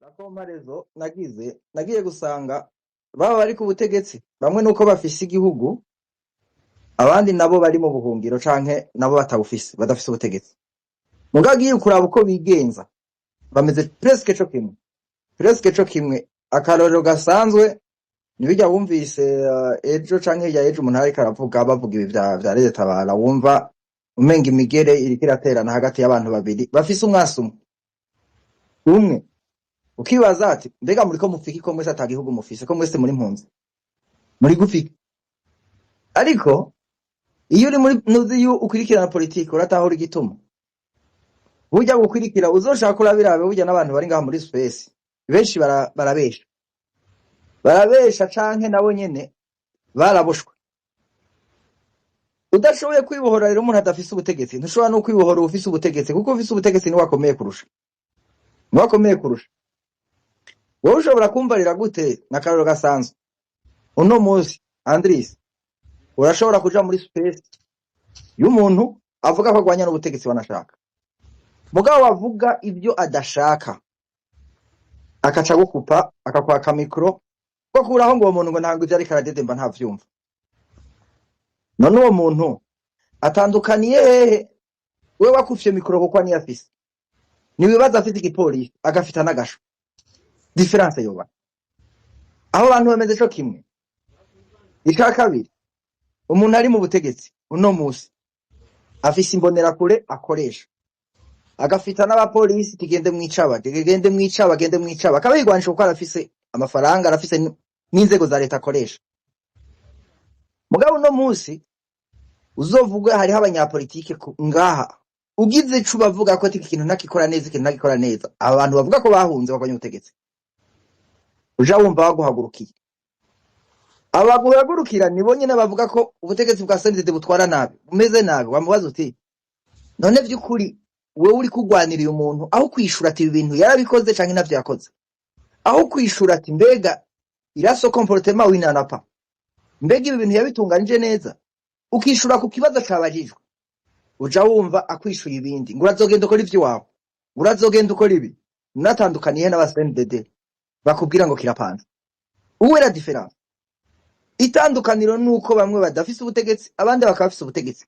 La comparaison nagize, nagiye gusanga baba bari ku butegetsi bamwe nuko bafise igihugu, abandi nabo bari mu buhungiro canke nabo batabufise, badafise ubutegetsi. Mugabo agiye kuraba uko bigenza, bameze presque co kimwe, presque co kimwe. Akarorero gasanzwe nibijya wumvise ejo canke hirya ejo, umuntu ariko aravuga, bavuga ibi vya Leta Tabara, wumva umenga imigere iriko iraterana hagati y'abantu babiri bafise umwasi umwe umwe. Ukibaza ati: "Mbega muriko mupfiki ko mwese ata gihugu mufise, ko mwese muri mpunzi, muri gupfiki?" Ariko iyo uri muri nuzi, iyo ukurikirana politiki, uratahura igituma. Burya gukurikira, uzoshaka urabirabe, burya n'abantu bari ngaha muri space benshi barabesha, barabesha canke nabo nyene baraboshwe. Udashoboye kwibohora rero, umuntu adafise ubutegetsi, ntushobora no kwibohora ufise ubutegetsi, kuko ufise ubutegetsi niwe akomeye kurusha, niwe akomeye kurusha wowe. Ushobora kumbarira gute n'akarorero gasanzwe? Uno munsi, Andris, urashobora kuja muri space y'umuntu avuga ko agwanya n'ubutegetsi, wanashaka, mugabo wavuga ibyo adashaka akaca gukupa, akakwaka micro ko kuraho, ngo uwo muntu ngo ntabwo ivyo ariko aradedemba ntavyumva. None uwo muntu atandukaniye hehe we wakufye micro kuko niyo afise? Niwibaza afite igipolisi, agafita n'agasho, différence yoba aho bantu bameze co kimwe? Ica kabiri, umuntu ari mu butegetsi uno musi afise imbonerakure akoresha, agafita n'abapolisi, tugende mwicaba, tugende mwicaba, gende mwicaba, akaba yigwanisha kuko arafise amafaranga, arafise n'inzego za leta akoresha. Mugabo uno musi uzovuga hariho abanyapolitike ngaha, ugize ico bavuga ko ati iki kintu ntakikora neza, ikintu ntakikora neza, aba bantu bavuga ko bahunze bagwanya ubutegetsi, uja wumva baguhagurukiye. Abaguhagurukira nibo nyene bavuga ko ubutegetsi bwa CNDD butwara nabi, bumeze nabi. Wamubaza uti: "None vy'ukuri wewe uri kurwanira uyu muntu?" Aho kwishura ati ibi bintu yarabikoze canke ntavyo yakoze, aho kwishura ati: "Mbega iraso comportement winanapa, mbega ibi bintu yabitunganije neza?" Ukishura ku kibazo cabajijwe, uja wumva akwishuye ibindi, ngo urazogenda ukora ivy'iwawe, ngo urazogenda ukora ibi. Natandukaniye n'aba CNDD bakubwira ngo kirapanze. Uwe la différence, itandukaniro nuko bamwe badafise ubutegetsi, abandi bakaba bafise ubutegetsi.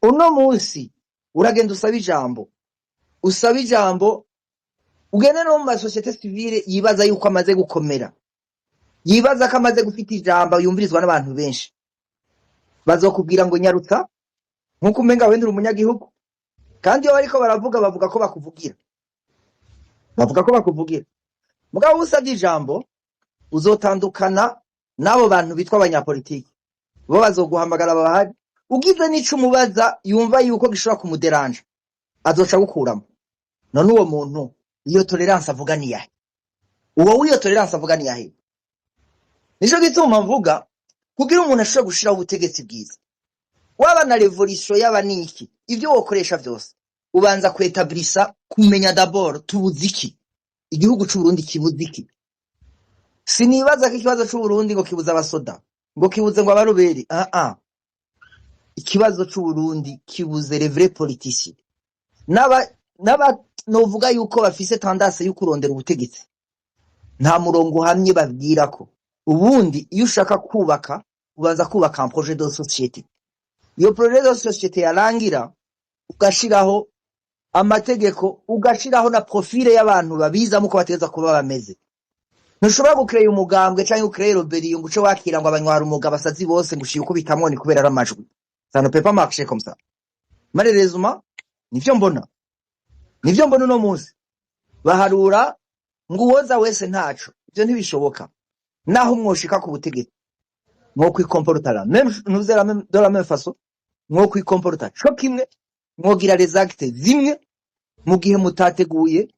Uno munsi uragenda usaba ijambo, usaba ijambo, ugende no mu ma société civile yibaza yuko amaze gukomera, yibaza ko amaze gufita ijambo, yumvirizwa n'abantu benshi, bazokubwira ngo nyarutsa, nkuko umenga wenda uri umunyagihugu. Kandi iyo bariko baravuga, bavuga ko bakuvugira, bavuga ko bakuvugira. Mugabo usabye ijambo, uzotandukana n'abo bantu bitwa abanyapolitiki. Bo bazoguhamagara bahari, ugize n'ico umubaza yumva yuko gishobora kumuderanja, azoca agukuramo. None uwo muntu iyo tolérance avuga ni yahe? Uwo w'iyo tolérance avuga ni yahe? Nico gituma mvuga, kugira umuntu ashobore gushiraho ubutegetsi bwiza, waba na révolution, yaba niki, ivyo wokoresha vyose, ubanza kwetablisa, kumenya d'abord tubuze iki, igihugu c'Uburundi kibuze iki. Sinibaza ko ikibazo c'Uburundi ngo kibuze abasoda, ngo kibuze ngo abaruberi. Ah ah, ikibazo c'Uburundi kibuze les vrais politiciens, n'aba novuga yuko bafise tendance yo kurondera ubutegetsi, nta murongo uhamye babwirako. Ubundi iyo ushaka kubaka, ubanza kubaka un projet de société. Iyo projet de société yarangira, ugashiraho amategeko, ugashiraho na profil y'abantu babizamo uko bategerezwa kuba bameze. Ntushobora gukereya umugambwe canke ukereye rébellion ngo uce wakira ngo abanywara umuga, abasazi bose, ngo ushiye ukubitamwo ni kubera ari amajwi. Ça ne peut pas marcher comme ça, malheureusement. Nivyo mbona, nivyo mbona. Uno munsi baharura ngo uwoza wese ntaco. Ivyo ntibishoboka. Naho mwoshika ku butegetsi, mwo kwikomporta la même, nuze la même, de la même façon, mwo kwikomporta co kimwe, mwogira les actes zimwe, mu gihe mutateguye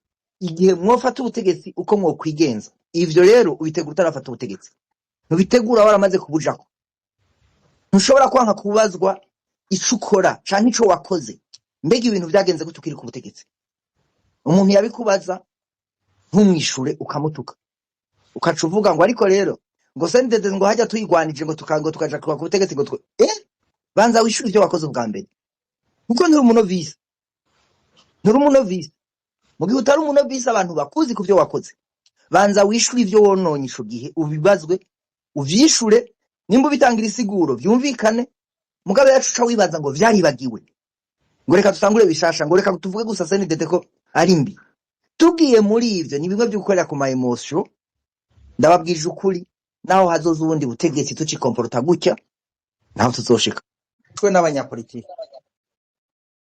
igihe mwofata ubutegetsi uko mwokwigenza. Ivyo rero ubitegura utarafata ubutegetsi, ntubitegura waramaze kubujako. Ntushobora kwanka kubazwa ico ukora canke ico wakoze. Mbega ibintu vyagenze gute ukiri ku butegetsi? Umuntu yabikubaza ntumwishure, ukamutuka, ukaca uvuga ngo ariko rero ngo CNDD ngo hajya tuyigwanije, ngo tuka ngo tukaja kuba ku butegetsi, ngo banza wishure ivyo wakoze ubwa mbere, kuko nturi umunovisi, nturi umunovisi. Mu gihe utari umunovice, abantu bakuzi ku vyo wakoze. Banza wishure ivyo wononye ico gihe, ubibazwe, uvyishure. Nimba ubitangira isiguro, vyumvikane. Mugabe yacu uca wibaza ngo vyaribagiwe, ngo reka dutangure bishasha, ngo reka tuvuge gusa CNDD ko ari mbi. Tugiye muri ivyo, ni bimwe vyo gukorera ku ma émotions. Ndababwije ukuri, naho hazoza ubundi butegetsi, tucikomporota gutya, naho tuzoshika. Twe n'abanyapolitiki,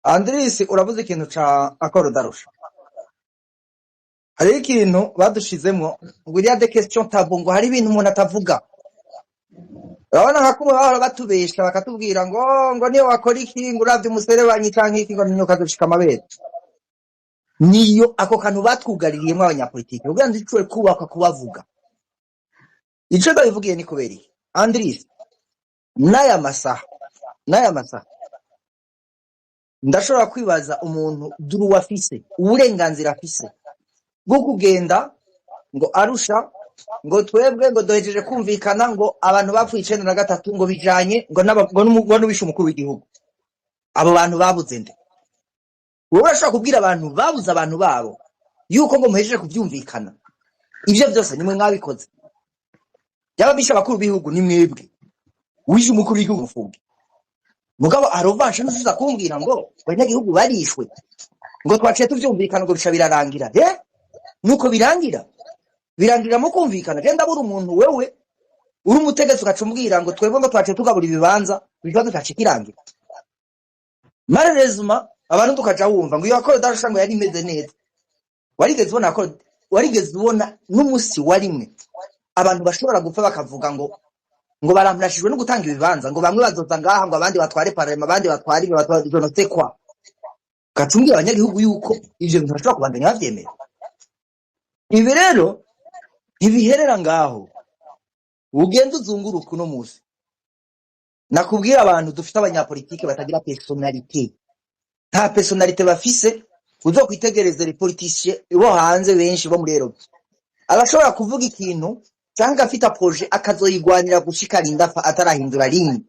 Andris, uravuze ikintu ca accord d'Arusha. Hariho ikintu badushizemwo ngo il y a des questions tabou, ngo hari ibintu umuntu atavuga. Urabona nka kumwe bahora batubesha, bakatubwira ngo niyo wakora iki, ngo uravye umuserebanyi canke iki, ngo ninyoka dushika amabere. Niyo ako kantu batwugaririyemwo abanyapolitiki kugira ngo dushobore kubaka kubavuga. Ico ndabivugiye ni kubera iki, Andris? N'aya masaha ndashobora kwibaza umuntu droit afise, uburenganzira afise bwo kugenda ngo Arusha, ngo twebwe ngo duhejeje kumvikana, ngo abantu bapfuye 93, ngo bijanye ngo ngo n'ubishe umukuru w'igihugu. Abo bantu babuze nde? Wowe urashobora kubwira abantu babuze abantu babo yuko ngo muhejeje kuvyumvikana? Ivyo vyose nimwe mwabikoze. Yaba bishe abakuru b'ibihugu, ni mwebwe wishe umukuru w'igihugu, mufunge. Mugabo arovanshe ntuzuza kumbwira ngo abanyagihugu barishwe, ngo twaciye tuvyumvikana, ngo bica birarangira. Nuko birangira, birangira mu kumvikana. Je ndabura umuntu, wewe uri umutegetsi, ugaca umbwira ngo twebwe ngo twaciye tugabura ibibanza, ikibazo caca kirangira. Malheureusement, abantu tukaja wumva ngo iyo accord d'Arusha ngo yari imeze neza. Warigeze ubona accord? Warigeze ubona n'umusi wa rimwe abantu bashobora gupfa bakavuga ngo baramurashijwe no gutanga ibibanza, ngo bamwe bazoza ngaha, ngo abandi batware parlement, abandi batware ibi, batware je ne sais quoi? Ugaca umbwira abanyagihugu yuko ivyo bintu bashobora kubandanya bavyemera? Ibi rero ntibiherera ngaho. Ugenda uzunguruka uno musi, nakubwira, abantu dufite abanyapolitike batagira personnalité, nta personnalité bafise. Uzokwitegereze les politiciens bo hanze, benshi bo muri Europe, arashobora kuvuga ikintu cyangwa afite projet, akazoyigwanira gushika arinda apfa atarahindura ligne.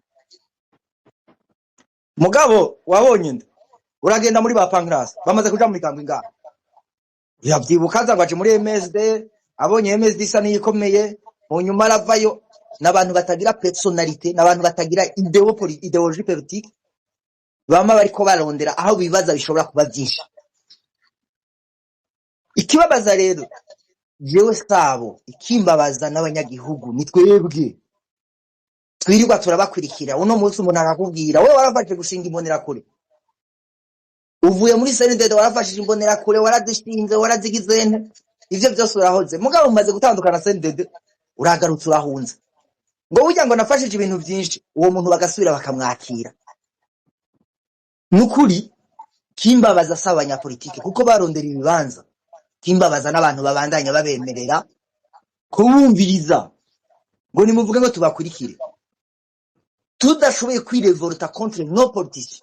Mugabo wabonye nde? Uragenda muri ba Pancras, bamaze kuja mu migambo ingahe? Yavyibuka aza ngo aje muri MSD, abonye MSD isa n'iyikomeye, mu nyuma aravayo. N'abantu batagira personnalité, n'abantu batagira idéologie politique, bama bariko barondera aho bibaza bishobora kuba vyinshi. Ikibabaza rero jewe sabo, ikimbabaza n'abanyagihugu ni twebwe twirirwa turabakurikira. Uno munsi umuntu akakubwira: "Wewe warafashe gushinga imbonerakure, uvuye muri CNDD, warafashije imbonerakure, warazishinze, warazigize nte, ivyo vyose urahoze, mugabo umaze gutandukana CNDD, uragarutse, urahunze, ngo burya ngo nafashije ibintu vyinshi." Uwo muntu bagasubira bakamwakira. Nukuri kimbabaza si abanyapolitike kuko barondera ibibanza, kimbabaza n'abantu babandanya babemerera kubumviriza, ngo nimuvuge ngo tubakurikire. Tudashoboye kwirevolta contre nos politiciens,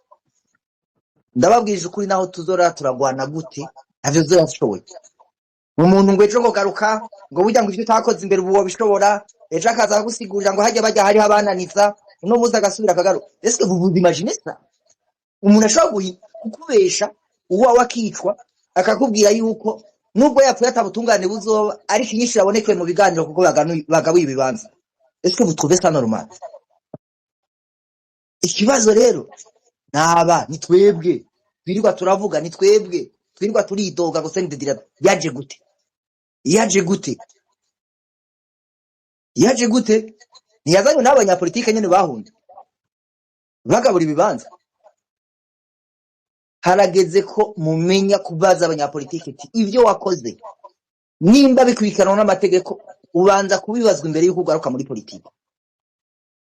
ndababwije ukuri, naho tuzora turagwana gute, ntavyo tuzoshoboye. Umuntu ngo ejo ngo garuka, ngo burya ngo ivyo utakoze imbere ubu wobishobora, ejo akaza gusigurira ngo hajya bajya hariho abananiza, uno munsi agasubira akagaruka. Est-ce que vous vous imaginez ça? Umuntu ashobora kukubesha uwawe akicwa, akakubwira yuko nubwo yapfuye atabutungane buzoba, ariko inyinshi yabonekeye mu biganiro kuko bagabuye ibibanza. Est-ce que vous trouvez ça normal? Ikibazo rero naba ni twebwe twirirwa turavuga, ni twebwe twirirwa turidoga ngo CNDD yaje gute, yaje gute, yaje gute? Ntiyazanywe n'abanyapolitike nyene bahunze bagabura ibibanza? Harageze ko mumenya kubaza abanyapolitike ati: "Ivyo wakoze, nimba bikurikiranwa n'amategeko, ubanza kubibazwa imbere y'uko ugaruka muri politiki.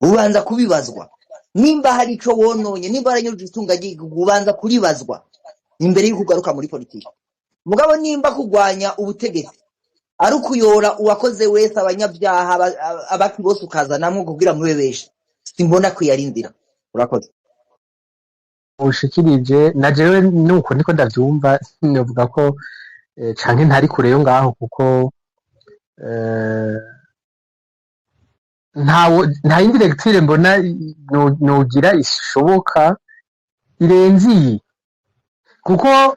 Ubanza kubibazwa nimba hari ico wononye, nimba waranyuruje itunga ry'igihugu, ubanza kuribazwa imbere y'uko ugaruka muri politiki." Mugabo nimba kurwanya ubutegetsi ari ukuyora uwakoze wese, abanyabyaha, abaki bose ukazanamwo kugira mube benshi, simbona ko yari inzira. Urakoze. Ushikirije na jewe nuko niko ndavyumva. Novuga ko canke ntari kure yo ngaho, kuko ntawo, nta yindi lecture mbona nogira ishoboka irenze iyi, kuko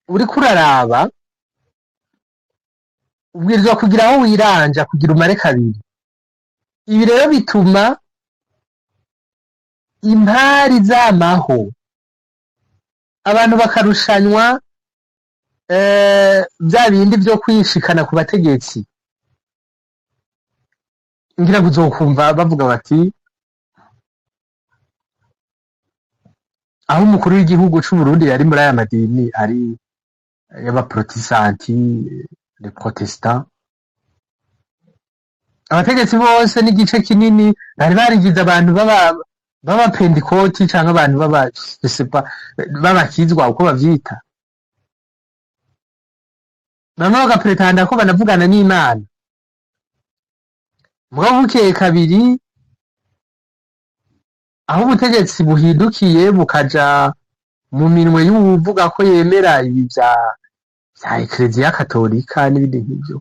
Uriko uraraba, ubwirizwa kugira aho wiranja kugira umare kabiri. Ibi rero bituma impari zamaho, abantu bakarushanywa, bya bindi vyo kwishikana ku bategetsi. Ngira ngo uzokumva bavuga bati aho umukuru w'igihugu c'u Burundi yari muri aya madini ari y'abaprotestanti, les protestants, abategetsi bose n'igice kinini bari barigize abantu baba b'abapentikoti canke abantu baba, je sais pas, b'abakizwa uko bavyita, bamwe bagapretanda ko banavugana n'Imana. Mugabo bukeye kabiri, aho ubutegetsi buhindukiye bukaja mu minwe y'uwuvuga ko yemera ibi vya Ekereziya Katolika n'ibindi nk'ivyo,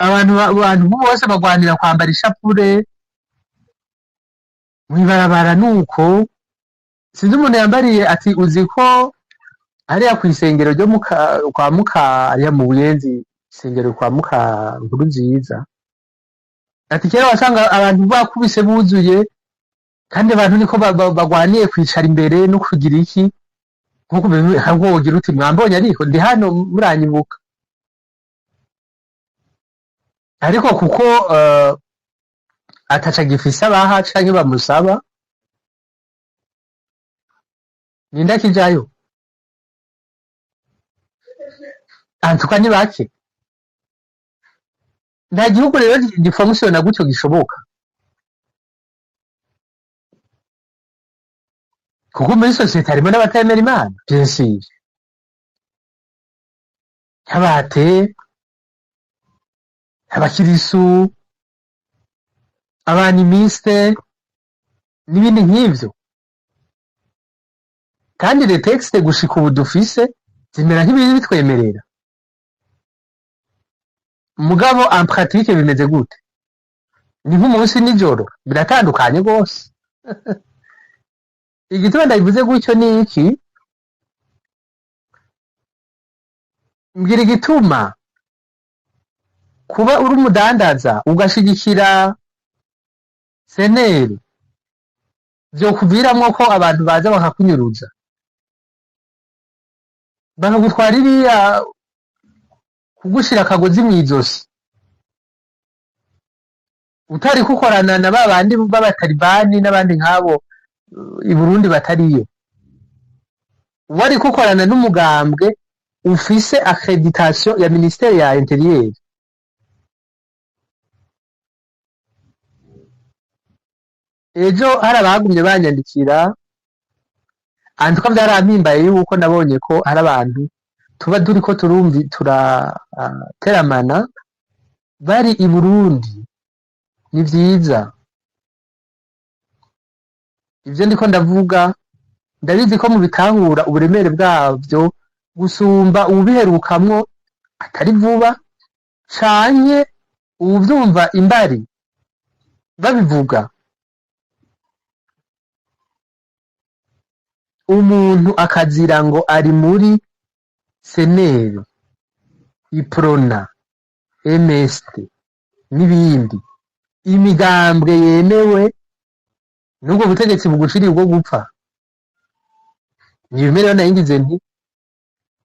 abantu bose bagwanira kwambara ishapure mw'ibarabara. Nuko sinzi umuntu yambariye ati: "Uzi ko hariya kw'isengero ryo muka kwa muka hariya mu Buyenzi, isengero kwa muka nkuru nziza," ati: "Kera wasanga abantu bakubise buzuye, kandi abantu niko bagwaniye kwicara imbere no kugira iki." Nkuko wogira uti: "Mwambonye, ariko ndi hano, muranyibuka." Ariko kuko ataca gifise abaha canke bamusaba, ninde akijayo? Antuka ni bake. Nta gihugu rero gifonctiona gutyo gishoboka, kuko muri société harimo n'abatemera Imana, bien sûr, nk'abate, abakirisu, abanimiste n'ibindi nk'ivyo. Kandi les textes gushika ubu dufise zimera nk'ibiri bitwemerera, mugabo en pratique bimeze gute? Ni nk'umunsi n'ijoro, biratandukanye rwose. Igituma ndabivuze gutyo ni iki? Mbwira igituma kuba uri umudandaza ugashigikira seneri vyokuviramwo ko abantu baza bakakunyuruza, bakagutwara iriya, kugushira akagozi mw'izosi, utari kukorana na babandi b'abatalibani n'abandi nk'abo i Burundi batariyo, wari kukorana n'umugambwe ufise accréditation ya ministère ya intérieur? Ejo hari abagumye banyandikira, antuka vyarampimbaye yuko nabonye ko hari abantu tuba turiko turumvi turateramana bari i Burundi. Ni vyiza ivyo ndiko ndavuga, ndabizi ko mubitahura uburemere bwavyo gusumba uwubiherukamwo atari vuba canke uwuvyumva imbari babivuga. Umuntu akazira ngo ari muri seneri, Iprona, MST n'ibindi, imigambwe yemewe n'ubwo butegetsi bugushiriye ubwo gupfa. Ni rero nayingize nti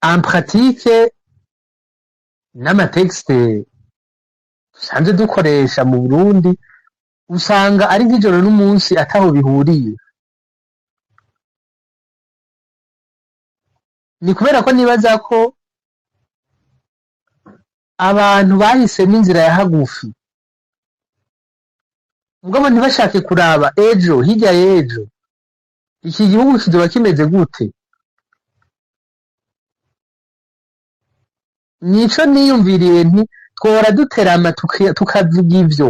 en pratique n'amatexte dusanzwe dukoresha mu Burundi usanga ari nk'ijoro n'umunsi, ataho bihuriye. Ni kubera ko nibaza ko abantu bahisemo inzira ya hagufi, mugabo ntibashake kuraba ejo hirya y'ejo iki gihugu kizoba kimeze gute. Nico niyumviriye nti twora duterama tukavuga ivyo,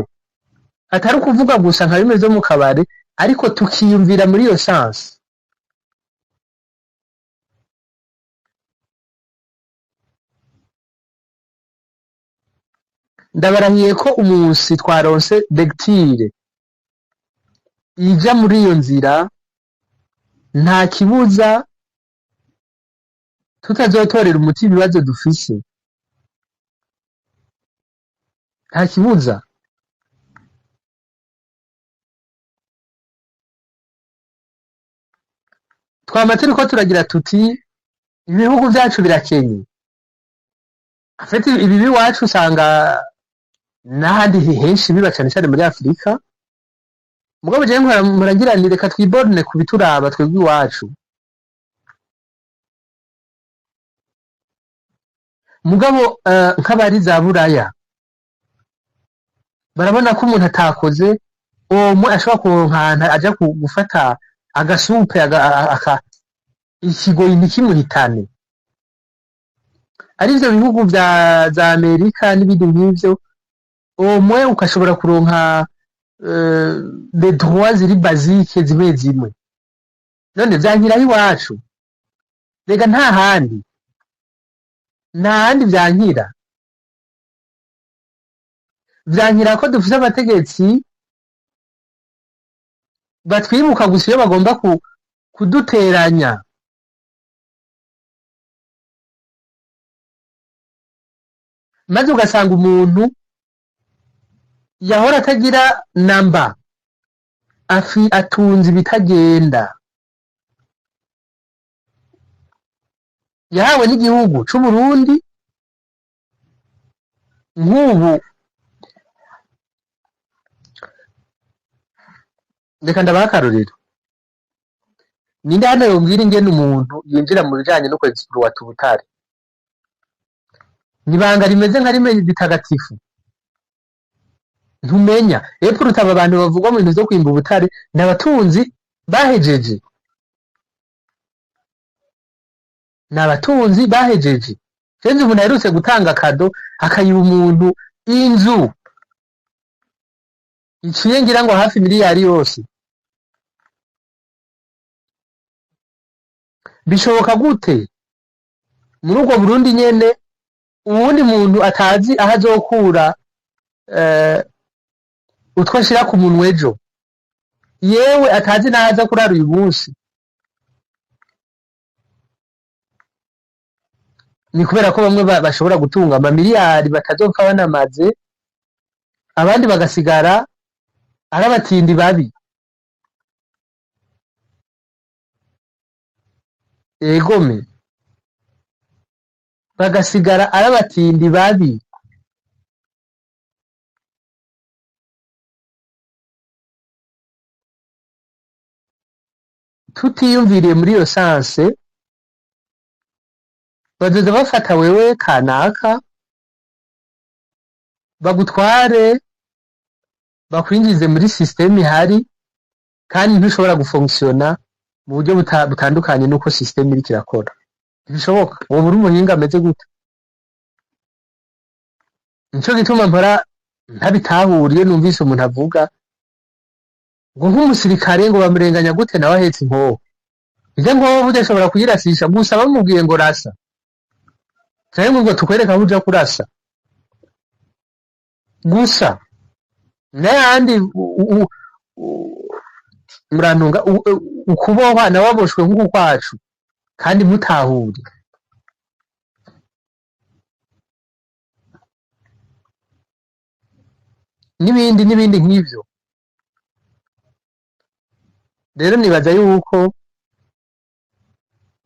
atari ukuvuga gusa nka bimwe vyo mu kabare, ariko tukiyumvira muri iyo sens. Ndabarahiye ko umunsi twaronse lecture ija muri iyo nzira. Nta kibuza tutazotorera umuti ibibazo dufise, nta kibuza. Twama turiko turagira tuti ibihugu vyacu birakenye. En fait, ibi iwacu usanga n'ahandi henshi biba, cane cane muri Afurika. Mugabo jewe mpora ngira nti reka twiborne ku bituraba twebwe iwacu. Mugabo nk'abari za Buraya barabona ko umuntu atakoze omwe ashobora kuronka ahantu aja gufata agasupe ikigoyi ntikimuhitane. Ari ivyo bihugu vya za Amerika n'ibindi nk'ivyo, omwe ukashobora kuronka des droits ziri basiques zimwe zimwe. None vyankiraho iwacu? Rega nta handi, nta handi vyankira. Vyankira ko dufise abategetsi batwibuka gusa iyo bagomba kuduteranya. Maze ugasanga umuntu yahora atagira namba afi atunze ibitagenda, yahawe n'igihugu c'Uburundi. Nk'ubu reka ndabaha akarorero. Ninde hano yombwira ingene umuntu yinjira mu bijanye no kwexploita ubutare? Nibanga rimeze nka rimwe ritagatifu, ntumenya. Epfo rutaba abantu bavugwa mu bintu vyo kwimba ubutare ni abatunzi bahejeje, ni abatunzi bahejeje. Kenshi umuntu aherutse gutanga cadeau akayiha umuntu inzu iciye ngira ngo hafi miliyari yose. Bishoboka gute muri ubwo Burundi nyene uwundi muntu atazi aho azokura utwo ashira ku munwa ejo, yewe atazi n'aho aza kurara uyu munsi? Ni kubera ko bamwe bashobora gutunga amamiliyari batazopfa banamaze, abandi bagasigara ari abatindi babi. Egome, bagasigara ari abatindi babi. Tutiyumviriye muri iyo sens, bazoza bafata wewe kanaka bagutware bakwinjize muri système ihari, kandi ntushobora gufonctionna mu buryo butandukanye n'uko système iriko irakora. Ntibishoboka. Woba uri umuhinga ameze gute? Nico gituma mpora ntabitahura iyo numvise umuntu avuga ngo nk'umusirikare ngo bamurenganya gute nawe ahetse inkoho. Irya nkoho burya ashobora kuyirasisha gusa bamubwiye ngo rasa, canke ngo tukwereke aho uja kurasa gusa. N'ayandi murantunga ukubohwa nawe aboshwe nk'uku kwacu kandi mutahure. N'ibindi n'ibindi nk'ivyo. Rero nibaza yuko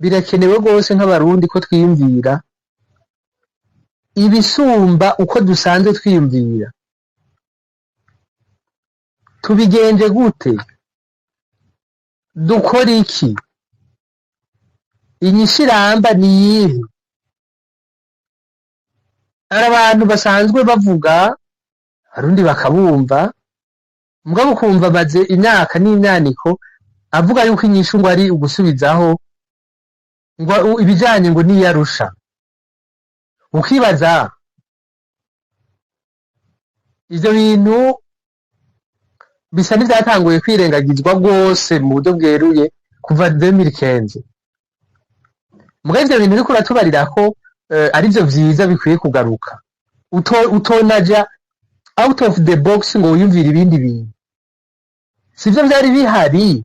birakenewe rwose nk'Abarundi ko twiyumvira ibisumba uko dusanzwe twiyumvira. Tubigenje gute? Dukora iki? Inyishu iramba ni iyihe? Hari abantu basanzwe bavuga, Abarundi bakabumva, mugabo ukumva amaze imyaka n'imyaniko avuga yuko inyishu ngo ari ugusubizaho ngo ibijanye ngo n'iyarusha. Ukibaza ivyo bintu bisa n'ivyatanguye kwirengagizwa rwose mu buryo bweruye kuva 2015. Mugabo ivyo bintu uriko uratubarira ko arivyo vyiza bikwiye kugaruka, utonaja out of the box ngo wiyumvire ibindi bintu, sivyo vyari bihari.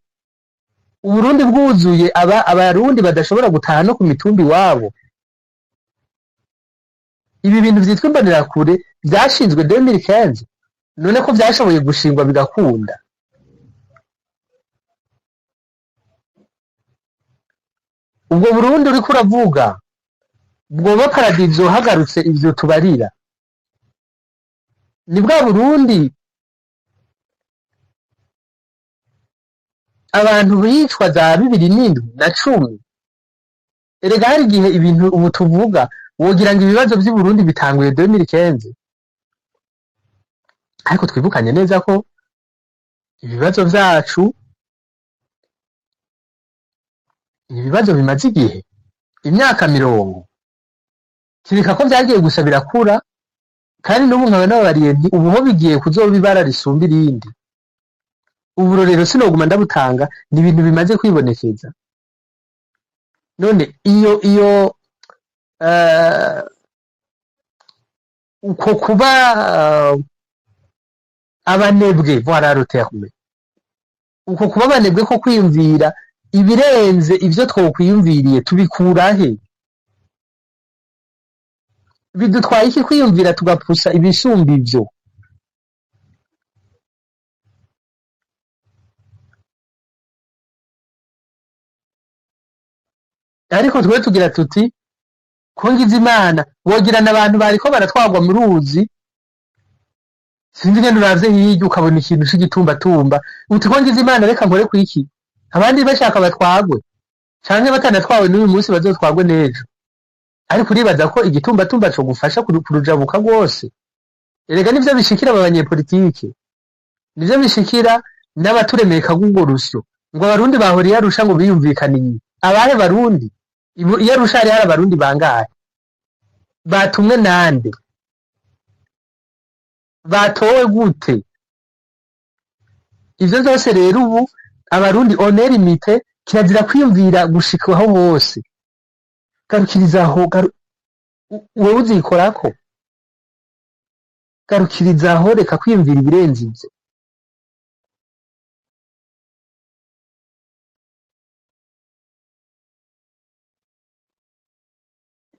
Uburundi bwuzuye aba abarundi badashobora gutaha no ku mitumba iwabo. Ibi bintu vyitwa imbonerakure vyashinzwe 2015, none ko vyashoboye gushingwa bigakunda? Ubwo Burundi uriko uravuga bwoba paradizo hagarutse ivyo tubarira? Ni bwa Burundi abantu bicwa za 2007 na 10. Erega hari igihe ibintu ubu tuvuga wogira ngo ibibazo vy'i Burundi bitanguye 2015, ariko twibukanye neza ko ibibazo vyacu ibibazo bimaze igihe, imyaka 30, kireka ko vyagiye gusa birakura. Kandi n'ubu nkaba nababariye nti ubu ho bigiye kuzoba ibara risumba irindi. Ubu rero sinoguma ndabutanga, ni ibintu bimaze kwibonekeza. None iyo uko kuba abanebwe, voilà le terme, uko kuba abanebwe ko kwiyumvira ibirenze ivyo twokwiyumviriye, tubikura he? Bidutwaye iki kwiyumvira tugapusa ibisumba ivyo? Ariko twe tugira tuti ko ngize Imana, wogirana abantu bariko baratwagwa mu ruzi, sinzi ngene uravye hirya ukabona ikintu c'igitumbatumba, uti ko ngize Imana reka nkore kwiki, abandi bashaka batwagwe canke batanatwawe n'uyu munsi bazotwagwe n'ejo. Ariko uribaza ko igitumbatumba cogufasha kurujabuka rwose? Erega nivyo bishikira aba banyepolitike, nivyo bishikira n'abaturemeka rw'urwo rusyo, ngo abarundi bahora i Arusha ngo biyumvikaniye. Abahe barundi? I Arusha hari abarundi bangahe? Batumwe nande? Batowe gute? Ivyo vyose rero ubu abarundi on est limité. Kirazira kwiyumvira gushika aho hose, garukiriza aho, wewe uzikorako, garukiriza aho, reka kwiyumvira ibirenze ivyo.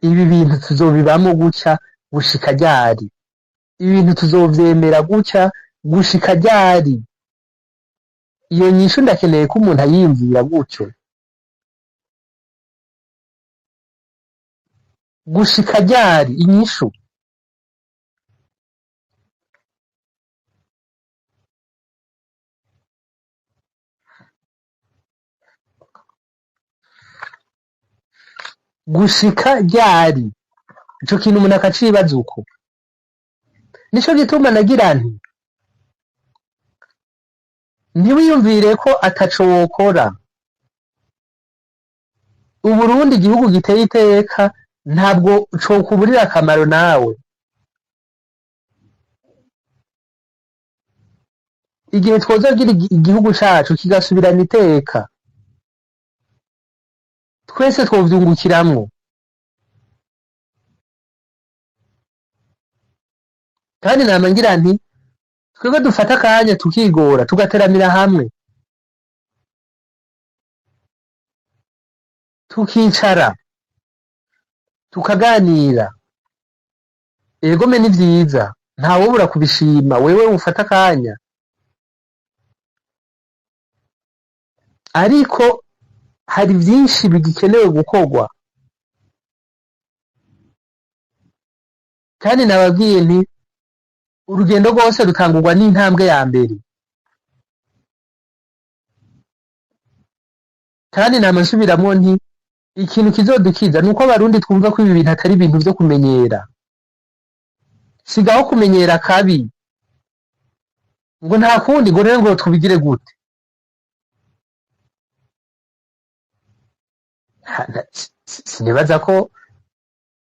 Ibi bintu tuzobibamo gutya gushika ryari? Ibi bintu tuzovyemera gutya gushika ryari? Iyo nyishu ndakeneye ko umuntu ayiyumvira gutyo. Gushika ryari? Inyishu. Gushika ryari? Ico kintu umuntu akacibaza uko. Nico gituma nagira nti ntiwiyumvire ko ataco wokora. Uburundi igihugu giteye iteka, ntabwo cokuburira akamaro nawe. Igihe twozogira igihugu cacu kigasubirana iteka, twese twovyungukiramwo. Kandi nama ngira nti twebwe dufata akanya tukigora tugateramira hamwe, tukicara tukaganira. Egome ni vyiza, ntawobura kubishima. Wewe ufata akanya, ariko hari vyinshi bigikenewe gukorwa. Kandi nababwiye nti urugendo rwose rutangurwa n'intambwe ya mbere. Kandi nama nsubiramwo nti ikintu kizodukiza nuko abarundi twumva ko ibi bintu atari ibintu vyo kumenyera. Sigaho kumenyera kabi, ngo nta kundi, ngo rero ngo tubigire gute? Sinibaza ko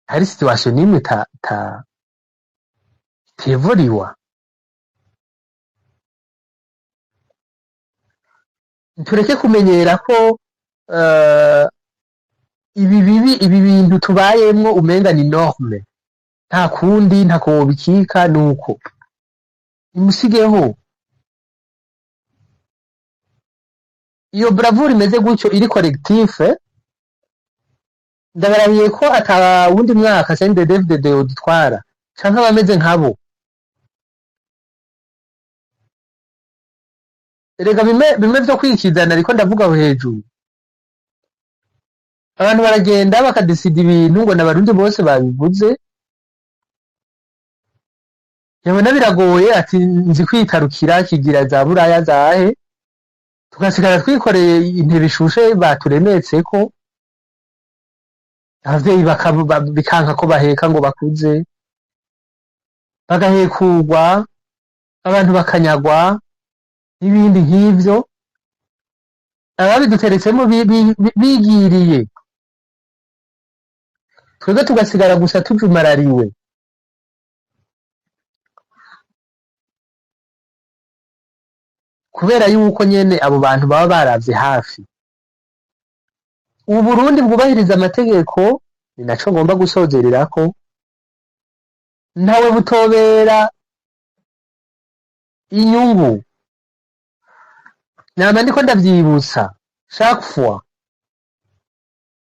hari situation n'imwe ta tevuriwa. Tureke kumenyera ko ibi bibi, ibi bintu tubayemwo umenga ni norme, nta kundi, ntako wobikika. Nuko nimusigeho. Iyo bravoure imeze gutyo iri collectif, ndabarahiye ko ata wundi mwaka CNDD-FDD yodutwara canke abameze nkabo. Erega bimwe bimwe vyo kwikizana, ariko ndavuga aho hejuru, abantu baragenda bakadesida ibintu ngo n'Abarundi bose babivuze, yabona biragoye ati nzi kwitarukira kigira za buraya zahe, tugasigara twikoreye intebe ishushe baturemetseko, abavyeyi bikanka ko baheka ngo bakuze, bagahekurwa, abantu bakanyagwa n'ibindi nk'ivyo. Ababiduteretsemo bigiriye, twebwe tugasigara gusa tujumarariwe. Kubera yuko nyene abo bantu baba baravye hafi. Ubu Burundi bwubahiriza amategeko, ni naco ngomba gusozererako, ntawe butobera inyungu. Nama ndiko ndavyibutsa chaque fois,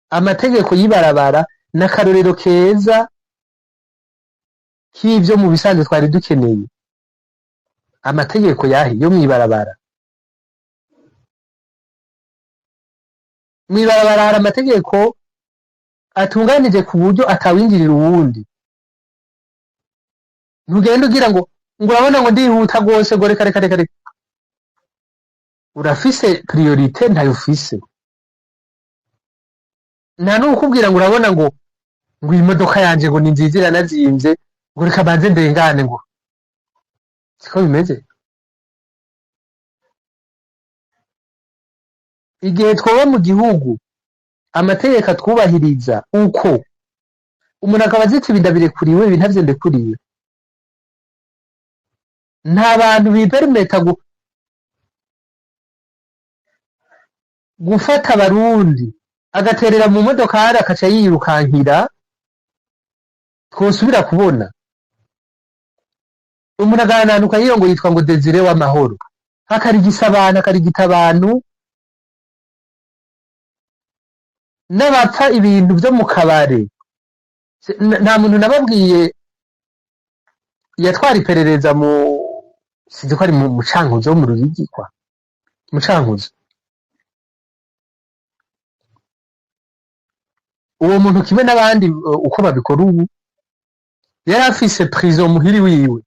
amategeko y'ibarabara n'akarorero keza k'ivyo mu bisanzwe twari dukeneye. Amategeko yahe yo mw'ibarabara? Mw'ibarabara hari amategeko atunganije ku buryo atawinjirira uwundi. Ntugenda ugira ngo urabona ngo ndihuta rwose, ngo reka reka reka reka, urafise priorité, ntayo ufise. Nta n'uwukubwira ngo urabona ngo iyi modoka yanje ngo ni nziza iranazimvye, ngo reka banze ndengane, ngo siko bimeze. Igihe twoba mu gihugu amategeko atwubahiriza, uko umuntu akaba azita ibi ndabirekuriwe, ibi ntavyo ndekuriwe, nta bantu biperimeta gufata Abarundi agaterera mu modokari akaca yirukankira, twosubira kubona umuntu agahananuka yiyo ngo yitwa ngo Desire w'amahoro, akarigisa abantu, akarigita abantu n'abapfa ibintu vyo mu kabare. Nta muntu nababwiye yatwara iperereza mu, sinzi ko ari mu Cankuzo, mu Ruyigi kwa mu Cankuzo. Uwo muntu kimwe n'abandi, uko babikora ubu, yari afise prison muhiri wiwe,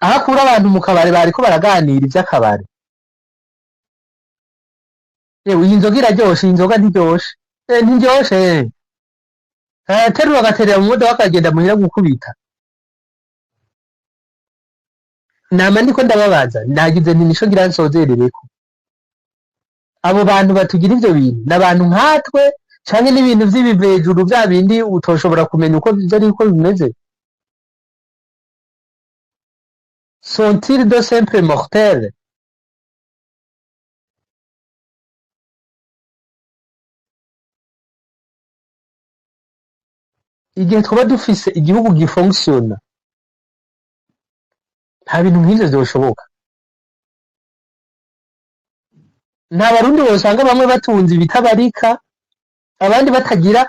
aho akura abantu mu kabare bariko baraganira ivy'akabare: "Yewe, iyi nzoga iraryoshe, iyi nzoga ntiryoshe, ntiryoshe." Aterura agaterera mu modoka akagenda muhira gukubita. Nama ndiko ndababaza, nagize nti nico ngira nsozerereko: abo bantu batugira ivyo bintu ni abantu nkatwe, canke n'ibintu vy'ibivejuru, vya bindi utoshobora kumenya uko vyo ari uko bimeze? Sont-ils de simples mortels? Igihe twaba dufise igihugu gifonctiona, nta bintu nk'ivyo vyoshoboka. Nta Barundi bosanga bamwe batunze ibitabarika, abandi batagira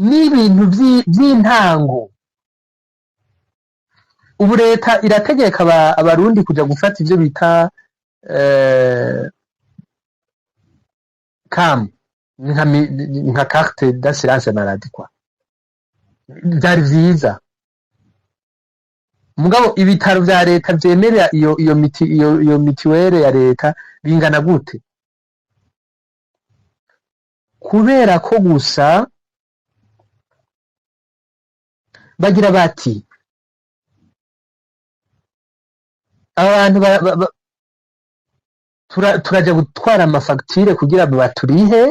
n'ibintu vy'intango. Ubu leta irategeka Abarundi kuja gufata ivyo bita CAM, nka carte d'assurance maladie kwa. Vyari vyiza, mugabo ibitaro vya leta vyemerera iyo mitiwere ya leta bingana gute? Kubera ko gusa bagira bati abantu turaja gutwara amafagitire kugira ngo baturihe,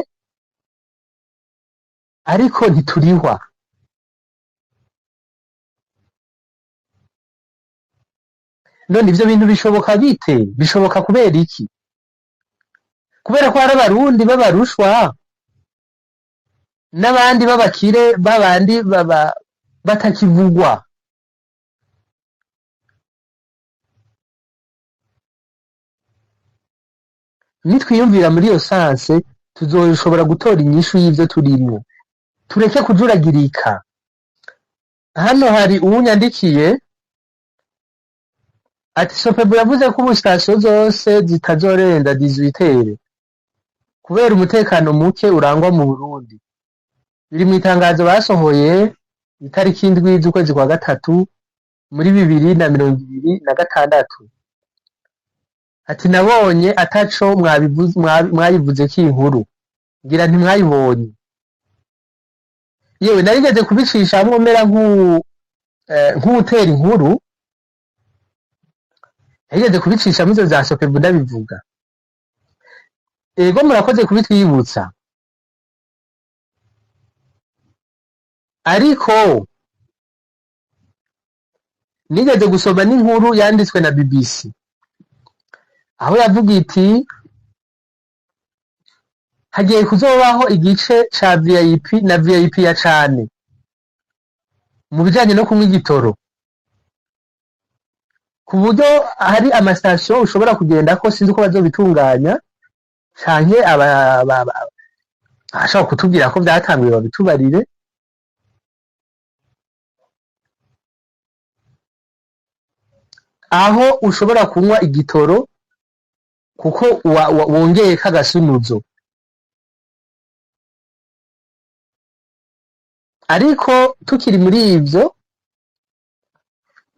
ariko ntiturihwa. None ivyo bintu bishoboka bite? Bishoboka kubera iki? Kubera ko hari Abarundi b'abarushwa n'abandi b'abakire, babandi baba batakivugwa. Nitwiyumvira muri iyo sens, tuzoshobora gutora inyishu y'ivyo turimwo. Tureke kujuragirika. Hano hari uwunyandikiye ati: "Sopebu yavuze ko ubu sitasiyo zose zitazorenza 18 kubera umutekano muke urangwa mu Burundi. Biri mu itangazo basohoye itariki 7 z'ukwezi kwa gatatu muri 2026." Ati: "Nabonye ataco mwayivuzeko iyi nkuru, ngira ntimwayibonye." Yewe, narigeze kubicishamwo mera nk'uwutera inkuru, narigeze kubicishamo ivyo vya Sopebu ndabivuga. Ego, murakoze kubitwibutsa. Ariko nigeze gusoma n'inkuru yanditswe na BBC, aho yavuga iti hagiye kuzobaho igice ca VIP na VIP ya cane mu bijanye no kunywa igitoro, ku buryo hari amasitasiyo ushobora kugendako, sinzi uko bazobitunganya, canke abashobora kutubwira ko vyatanguye babitubarire, aho ushobora kunywa igitoro kuko wongeyeko agasunuzo. Ariko tukiri muri ivyo,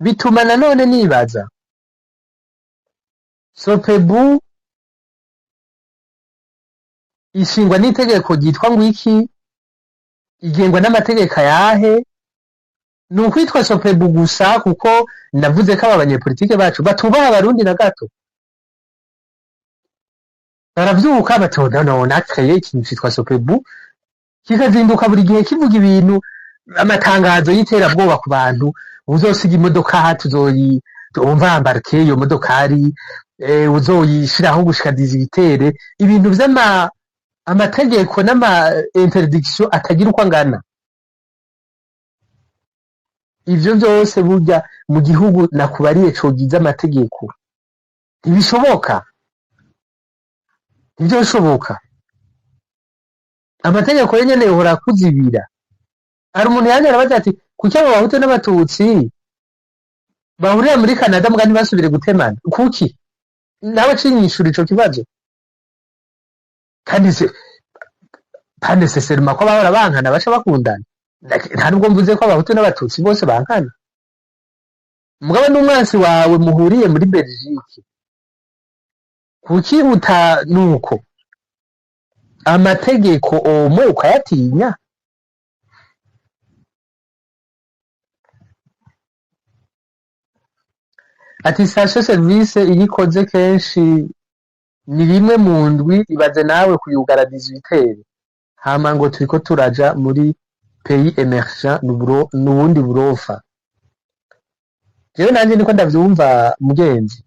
bituma nanone nibaza: Sopebu ishingwa n'itegeko ryitwa ngo iki? Igengwa n'amategeko ayahe? Ni ukwitwa Sopebu gusa? Kuko navuze ko aba banyepolitike bacu batubaha Abarundi na gato. Baravyuka bati: "Oh, no, nakreye ikintu citwa Sopebu," kikazinduka buri gihe kivuga ibintu, amatangazo y'iterabwoba ku bantu: uzosiga imodoka aha tuzoyi umva embarquer iyo modokari, uzoyishiraho gushika 18, ibintu vy'ama amategeko n'ama interdiction atagira uko angana. Ivyo vyose burya mu gihugu nakubariye cogize amategeko ntibishoboka, ntivyoshoboka. Amategeko yo nyene yohora akuzibira. Hari umuntu yanje arabaza ati: "Kuki abo Bahutu n'Abatutsi bahurira muri Canada muga ntibasubire gutemana? Kuki?" Nawe cinyishura ico kibazo. Kandi se pas nécessairement ko bahora bankana baca bakundana. Nta nubwo mvuze ko Abahutu n'Abatutsi bose bankana. Mugabo n'umwansi wawe muhuriye muri Belgique, kuki uta nuko amategeko omwe ukayatinya? Ati: "Station service iyo ikoze kenshi ni rimwe mu ndwi, ibaze nawe kuyugara 18, hama ngo turiko turaja muri pays émergent, n'ubundi burofa." Jewe nanje niko ndavyumva, mugenzi.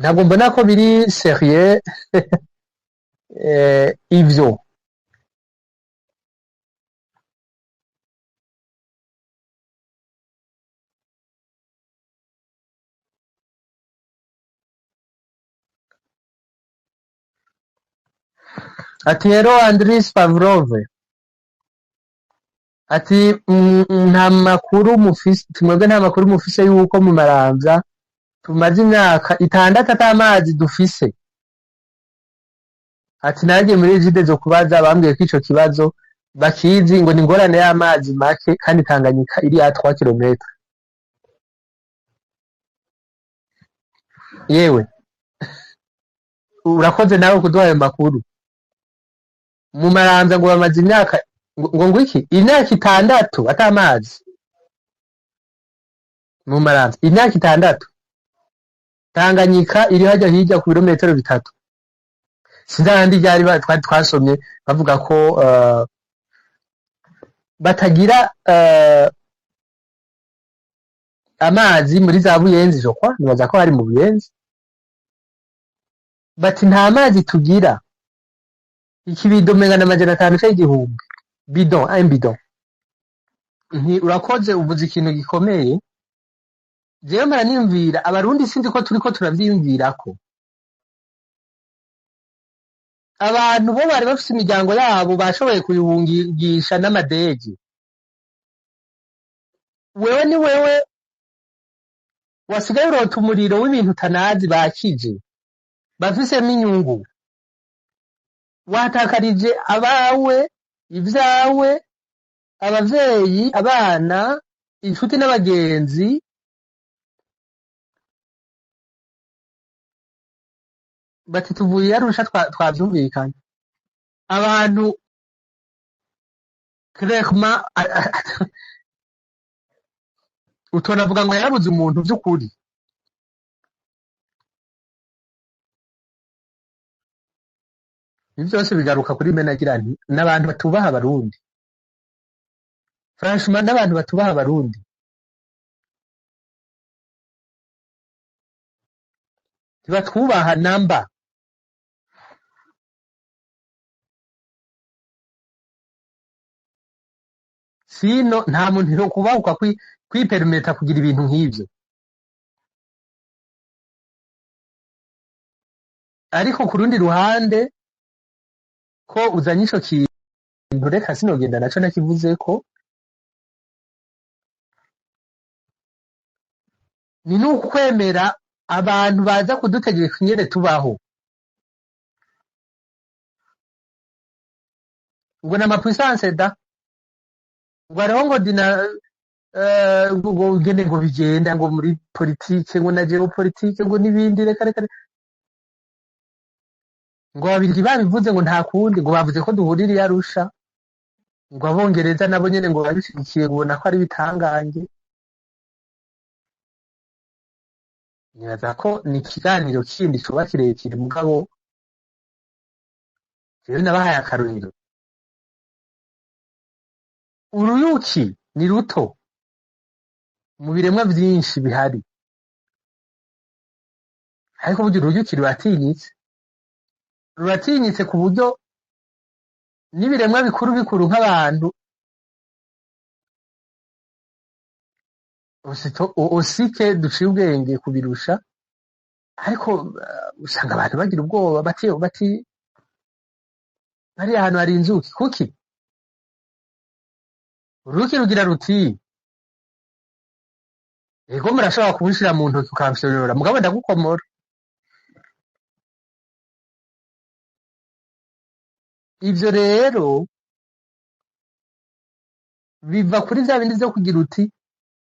Ntabwo mbona ko biri sérieux ivyo. Ati rero Andris Pavlov ati: "Nta makuru mufise mwebwe, nta makuru mufise yuko mu Maramvya tumaze imyaka 6 ata mazi dufise." Ati: "Nagiye muri Regideso kubaza, bambwiye ko ico kibazo bakizi, ngo ni ingorane y'amazi make kandi Tanganyika iri à 3 km." Yewe, urakoze nawe kuduha ayo makuru. Mu Maramvya ngo bamaze imyaka ngo iki, imyaka 6 ata mazi mu Maramvya, imyaka 6. Tanganyika iri hajya hirya ku birometero 3. Sinzi ahandi ryari twari twasomye bavuga ko batagira amazi muri za Buyenzi, je crois, nibaza ko hari mu Buyenzi. Bati: "Nta mazi tugira." Ikibido menga na 500 canke 1000, bidon, un bidon. Nti urakoze, uvuze ikintu gikomeye. Jewe mpora niyumvira, Abarundi sinzi ko turiko turavyiyumvirako. Abantu bo bari bafise imiryango yabo bashoboye kuyihungisha n'amadege. Wewe ni wewe wasigaye urota umuriro w'ibintu utanazi bakije bafisemo inyungu, watakarije abawe, ivyawe, abavyeyi, abana, inshuti n'abagenzi. Bati tuvuye i Arusha, twavyumvikanye. Abantu clairement utonavuga ngo yarabuze umuntu vy'ukuri. Ibi vyose bigaruka kuri menagira nti n'abantu batubaha Abarundi, franchement, n'abantu batubaha Abarundi. Ntibatwubaha namba. Sino nta muntu yokubahuka kwipermeta kugira ibintu nk'ivyo. Ariko ku rundi ruhande, ko uzanye ico kintu, reka sinogenda naco nakivuzeko, ni n'ukwemera abantu baza kudutegeka ingene tubaho, ngo ni amapuissance da, ngo hariho ngo dina ngo ngene ngo bigenda ngo muri politike, ngo na géopolitique, ngo n'ibindi. Reka reka reka. Ngo Ababirigi babivuze, ngo nta kundi, ngo bavuze ko duhurira i Arusha, ngo Abongereza nabo nyene ngo babishigikiye, ngo ubona ko ari bitangange. Nibaza ko ni ikiganiro kindi coba kirekire, mugabo jewe nabahaye akarorero. Uruyuki ni ruto mu biremwa vyinshi bihari, ariko burya uruyuki ruratinyitse, ruratinyitse ku buryo n'ibiremwa bikuru bikuru nk'abantu osike duciye ubwenge kubirusha, ariko usanga abantu bagira ubwoba, bati hariya hantu hari inzuki. Kuki uruyuki rugira ruti: "Ego, murashobora kubishira mu ntoki ukamfyorora, mugabo ndagukomora"? Ivyo rero biva kuri vya bindi vyo kugira uti: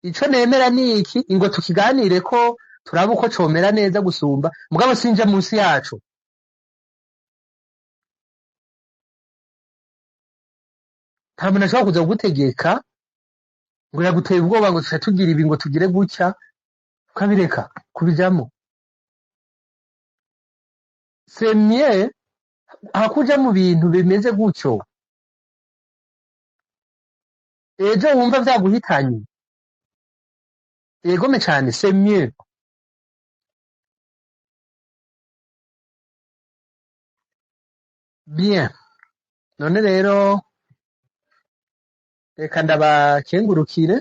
"Ico nemera ni iki, ingo tukiganire ko turabe uko comera neza gusumba, mugabo sinja munsi yaco." Nta muntu ashobora kuza kugutegeka ngo yaguteye ubwoba, ngo tuca tugira ibi, ngo tugire gutya, ukabireka kubijamo. C'est mieux hakuja mu bintu bimeze gutyo, ejo wumva vyaguhitanye. Yegome cane, c'est mieux. Bien, none rero reka ndabakengurukire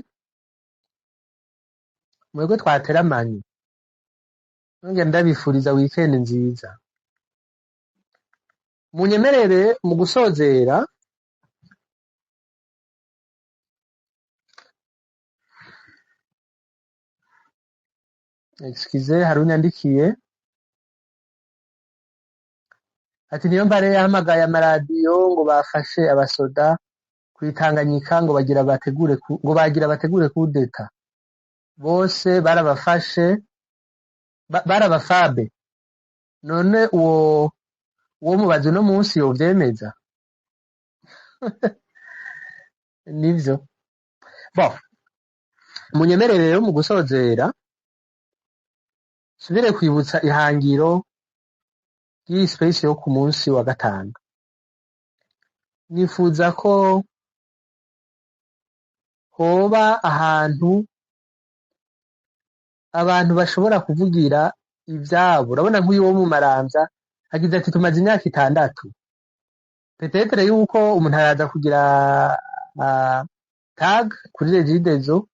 mwebwe twateramanye, nongera ndabifuriza weekend nziza. Munyemerere mu gusozera excuse, hari unyandikiye ati niyo mbare yahamagaye amaradiyo ngo bafashe abasoda kwitanganyika, ngo bagira bategure ngo bagira bategure kudeta, bose barabafashe, barabafabe. None uwo mubazi uno munsi yovyemeza? Nivyo. Bon, munyemerere rero mu gusozera subire kwibutsa ihangiro ry'iyi space yo ku munsi wa gatanu. Nifuza ko hoba ahantu abantu bashobora kuvugira ivyabo. Urabona nk'uyu wo mu Maramvya agize ati: "Tumaze imyaka 6." Peut-être yuko umuntu araza kugira tag kuri Regideso,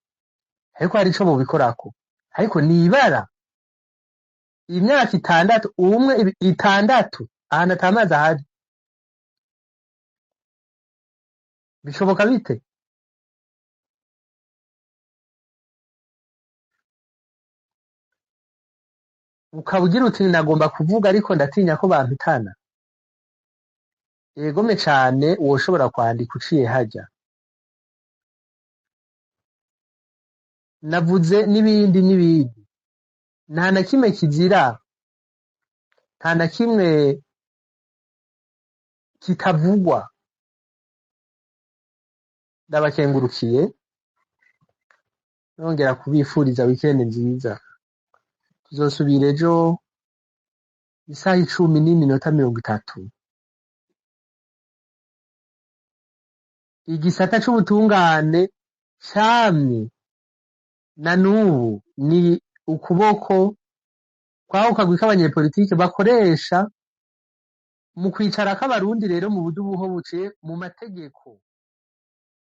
ariko hari ico bobikorako. Ariko nibara imyaka 6, umwe, 6 ahantu atamazi ahari, bishoboka bite? Ukaba ugira uti nagomba kuvuga ariko ndatinya ko bampitana. Yegome cane, woshobora kwandika uciye hajya. Navuze n'ibindi n'ibindi, nta na kimwe kizira, nta na kimwe kitavugwa. Ndabakengurukiye, nongera kubifuriza weekend nziza. Tuzosubira ejo isaha 10:30. Igisata c'ubutungane camye na n'ubu ni ukuboko kwako kagwi k'abanyepolitike bakoresha mu kwicara k'abarundi rero mu buryo buho buciye mu mategeko.